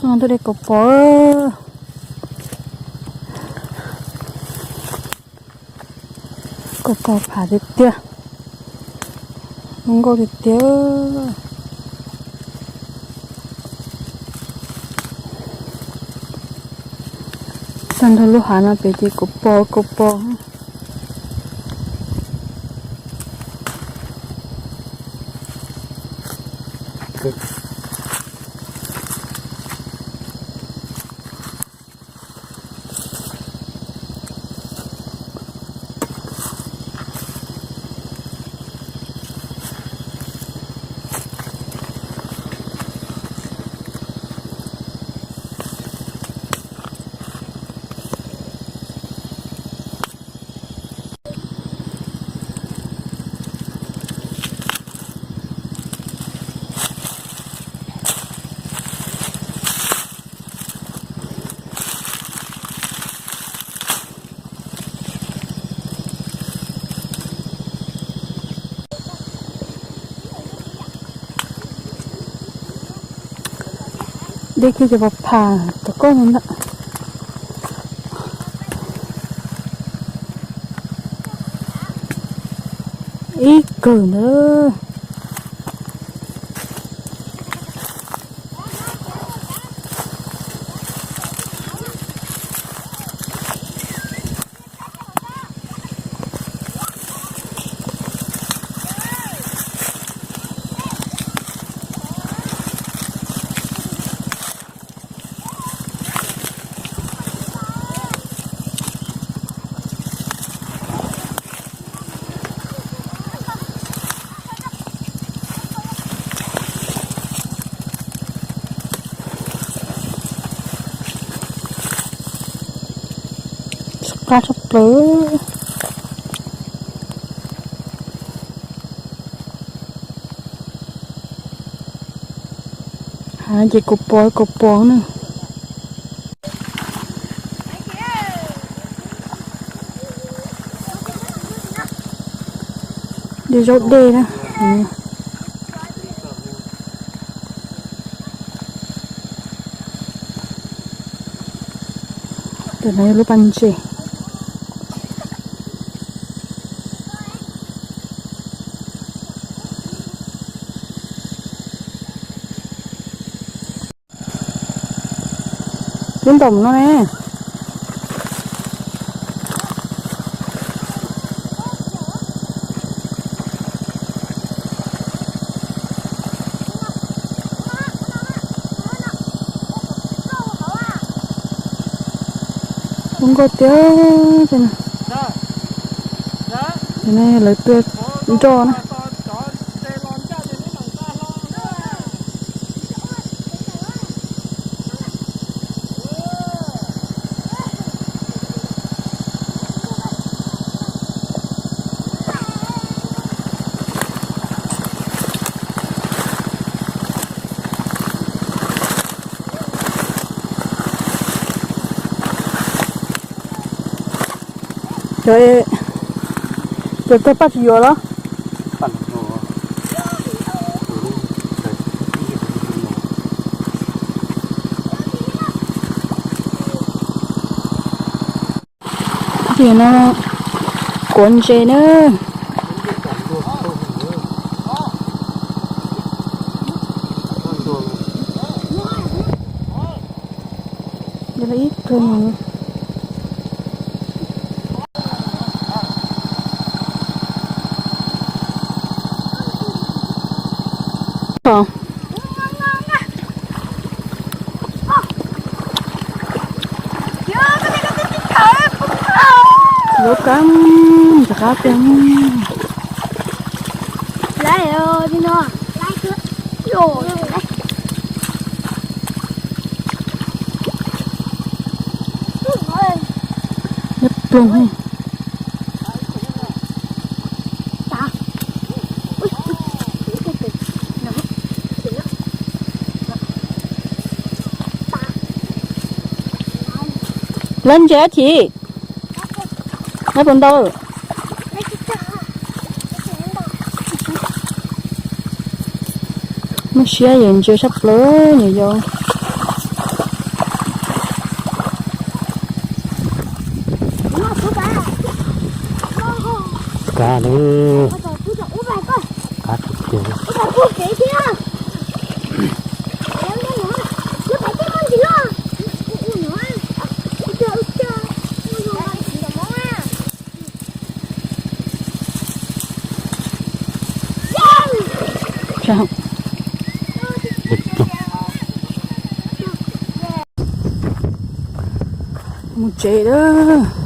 Tuaj de kaus pos. Kaus pos pham tiag tiag. Zoo nkauj tiag tiag. Tag nrho lub hav no pem ces kaus pos, kaus pos. Dej kiag cov pos pham tom koj no ntag. Ib kawm ntawd. Qab tshaj plaws. Hav no ces kaus pos kaus pos na. De zaub dej na. Ntawm no yog lub pas ntses. Lub ntoom no ne. Zoo nkauj tiag tiag. Lawv tua nroj na. Cov, cov tag paj tsis yuav los? Ces no kuav ntses na. Ib tug. Lub kab rov qab tiag. Nyob ploog. Lawv ntses dab tsi? Lawv puas ntau? Muaj siab yam ntses sab plaws nyuam yaus. Kab li, kab tiag tiag. Mus tsev lawm.